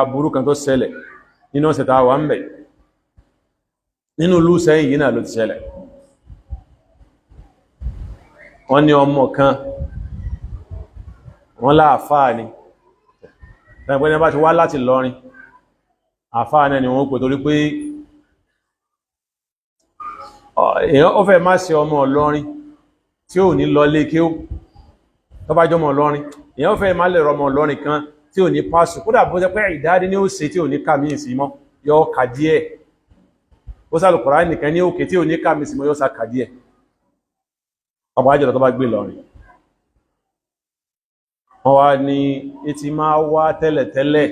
Aburú kan tó ṣẹlẹ̀ nínú ọ̀sẹ̀ tá a wà ń bẹ̀, nínú ìlú Ìsẹ́yìn yìí náà ló ti ṣẹlẹ̀. Wọ́n ní ọmọ kan, wọ́n láàfáà ni. Ẹgbẹ́ ní bá ti wá láti Ìlọrin, àfáà náà ni wọ́n pè, torí pé èèyàn ó fẹ́ má ṣe ọmọ Ìlọrin tí ò ní lọ lé kí ó tó bá jọmọ Ìlọrin. Èèyàn ó fẹ́ má lè rọmọ Ìlọrin kan tí ò ní pásù, kódà bó jẹ́ pé ìdádí ní ó ṣe tí ò ní kà míì sí mọ́, yọ kà díẹ̀. Ó sálù Kùránì nìkan ní òkè tí ò ní kà míì sí mọ́, yọ sá kà díẹ̀. Ọba àjọ̀dọ̀ tó bá gbé Ìlọrin, wọ́n wá ní etí máa wá tẹ́lẹ̀tẹ́lẹ̀,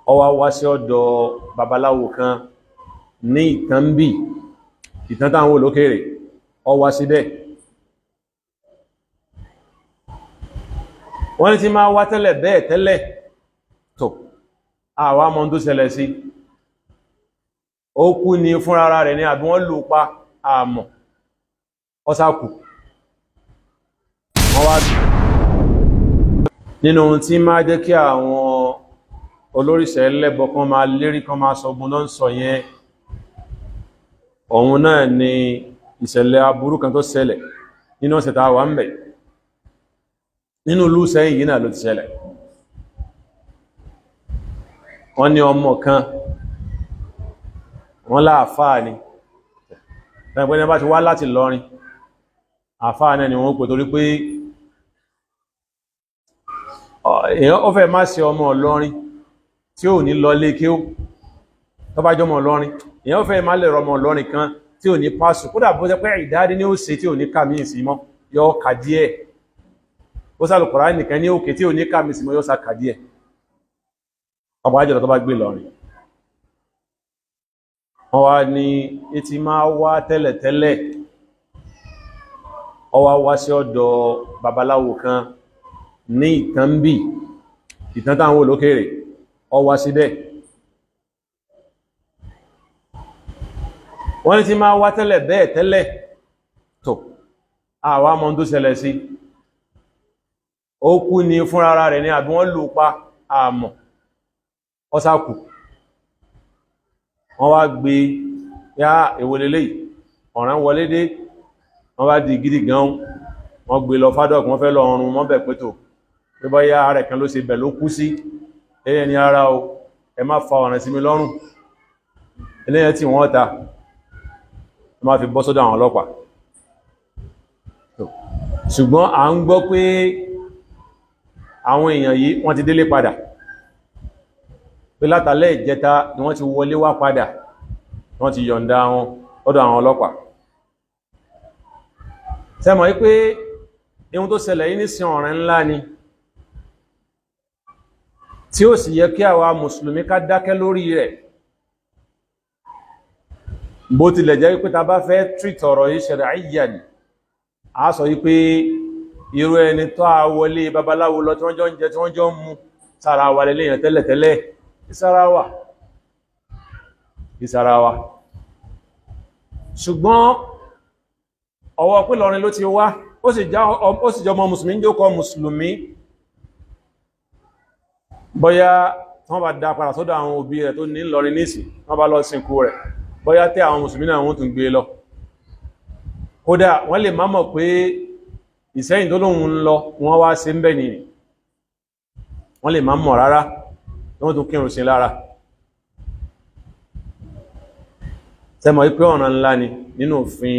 ó wá wá sí ọ̀dọ̀ babaláwo kan ní ìtàn bí ìtàn táwọn olókèrè, ó wá síbẹ̀. Wọ́n ní tí máa wá tẹ́lẹ̀ bẹ́ẹ̀ tẹ́lẹ̀ tó àwa mọ̀ tó ṣẹlẹ̀ sí, ó kú ní fúnra rẹ̀ ní àbí wọ́n lù pa, àmọ̀ ọ́sákù. Wọ́n wá nínú ohun tí máa jẹ́ kí àwọn olóríṣẹ́ ẹlẹ́bọ kan máa lérí, kan máa sọgbọ́n náà ń sọ yẹn, òun náà ni ìṣẹ̀lẹ̀ aburú kan tó ṣẹlẹ̀ nínú ọ̀sẹ̀ tá a wà ń bẹ̀, nínú ìlú Ìsẹ́yìn yìí náà ló ti ṣẹlẹ̀. Wọ́n ní ọmọ kan, wọ́n láàfáà ni. Ẹgbẹ́ ní bá ti wá láti Ìlọrin, àfáà náà ni wọ́n pè, torí pé èèyàn ó fẹ́ má ṣe ọmọ Ìlọrin tí ò ní lọ lé kí ó tó bá jọmọ Ìlọrin. Èèyàn ó fẹ́ má lè rọmọ Ìlọrin kan tí ò ní pásù, kódà bó jẹ́ pé ìdádí ní ó ṣe tí ò ní kà míì sí mọ́, yọ kà díẹ̀. Ó sálù Kùránì nìkan ní òkè tí ò ní kà míì sí mọ́, yọ sá kà díẹ̀. Ọba àjọ̀dọ̀ tó bá gbé Ìlọrin, wọ́n wá ní etí máa wá tẹ́lẹ̀tẹ́lẹ̀, ó wá wá sí ọ̀dọ̀ babaláwo kan ní ìtàn bí ìtàn táwọn olókèrè, ó wá síbẹ̀. Wọ́n ní tí máa wá tẹ́lẹ̀ bẹ́ẹ̀ tẹ́lẹ̀ tó àwa mọ̀ tó ṣẹlẹ̀ sí, ó kú ní fúnra rẹ̀ ní àbí wọ́n lù pa, àmọ̀ ọ́sákù. Wọ́n wá gbé yá èwo lélẹ́yìí, ọ̀ràn wọlé dé. Wọ́n bá di gidi gan, wọ́n gbé lọ fádọ́ọ̀kì, wọ́n fẹ́ lọ ọrùn mọ́bẹ̀ pẹ́tò pé bọ́yá rẹ̀ kan ló ṣe bẹ̀ ló kú sí. Ẹ̀yẹ ni ara o, ẹ má fa ọ̀ràn sí mi lọ́rùn. Eléyẹn tí wọ́n ta, ẹ má fi bọ́ sọ́dọ̀ àwọn ọlọ́pàá. Ṣùgbọ́n à ń gbọ́ pé àwọn èèyàn yìí wọ́n ti délé padà, pé látàlẹ́ ìjẹta ni wọ́n ti wọlé wá padà, wọ́n ti yọ̀ǹda wọn lọ́dọ̀ àwọn ọlọ́pàá. Ṣé mọ̀ wípé ihun tó ṣẹlẹ̀ yìí nísìn, ọ̀ràn ńlá ni tí ó sì yẹ kí àwa mùsùlùmí ká dákẹ́ lórí rẹ̀. Bó tilẹ̀ jẹ́ wípé ta bá fẹ́ treat ọ̀rọ̀ yìí shar'iyyan, a sọ wípé irú ẹni tó a wọlé babaláwo lọ, tí wọ́n jọ ń jẹ, tí wọ́n jọ ń mu, sára wa lélẹ́yìn tẹ́lẹ̀tẹ́lẹ̀, ìsára wa ìsára wa. Ṣùgbọ́n ọwọ́ pé Ìlọrin ló ti wá, ó sì jọ ọmọ mùsùlùmí, ń jókòó mùsùlùmí, bóyá wọ́n bá dá padà sọ́dọ̀ àwọn òbí rẹ̀ tó ní Ìlọrin nísì, wọ́n bá lọ sìnkú rẹ̀, bóyá tẹ́ àwọn mùsùlùmí náà wọ́n tún gbé lọ. Kódà wọ́n lè má mọ̀ pé Ìsẹ́yìn tó lóun ń lọ wọ́n wá ṣe ń bẹ̀ nìyí, wọ́n lè má mọ̀ rárá, wọ́n tún kírun sí lára. Sẹ́mọ̀ wípé ọ̀ràn ńlá ni nínú òfin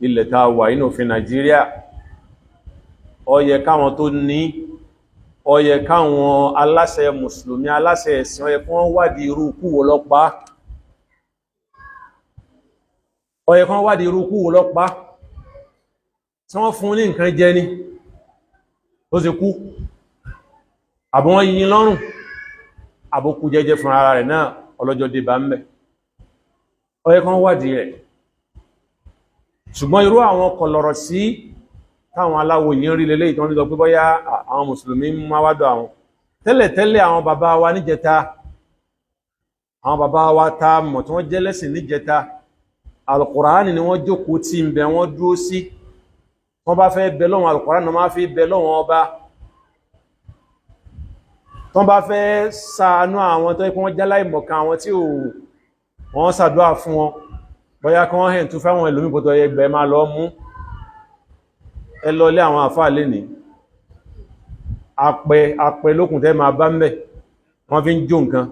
ilẹ̀ tá a wà, nínú òfin Nàìjíríà. Ó yẹ káwọn tó ní, ó yẹ káwọn aláṣẹ mùsùlùmí, aláṣẹ ẹ̀sìn, ó yẹ kí wọ́n wádìí irú ikú wo ló pa, ó yẹ kí wọ́n wádìí irú ikú wo ló pa, tí wọ́n fún ní nǹkan jẹ ni ó sì kú, àbí wọ́n yìn lọ́rùn, àbókú jẹ́jẹ́ fún ara rẹ̀ náà, ọlọ́jọ́ dé bá ń bẹ̀. Ó yẹ kí wọ́n wádìí rẹ̀. Ṣùgbọ́n irú àwọn kọlọ̀rọ̀ sí táwọn aláwo yìí ń rí lélẹ́yìí tí wọ́n fi sọ pé bóyá àwọn mùsùlùmí máa wádọ̀ àwọn tẹ́lẹ̀tẹ́lẹ̀, àwọn bàbá wa níjẹta, àwọn bàbá wa tá mọ̀ tí wọ́n jẹ́ lẹ́sìn níjẹta, alukùránì ni wọ́n jókòó tí ń bẹ, wọ́n dúró sí. Wọ́n bá fẹ́ bẹ lọ́wọ́n, alukùránì náà máa fi bẹ lọ́wọ́n ọba. Tán bá fẹ́ ṣàánú àwọn tó yẹ kí wọ́n jáláìmọ̀kan, àwọn tí ò, wọ́n ṣàdúrà fún wọn, bóyá kí wọ́n hẹ̀ tún fáwọn ẹlòmí pọ̀tọ̀ ẹgbẹ̀ máa lọ mú ẹ lọ lé àwọn àfáà lè ní apẹ apẹ lókùn tẹ́ máa bá mẹ́, wọ́n fi ń jó nǹkan.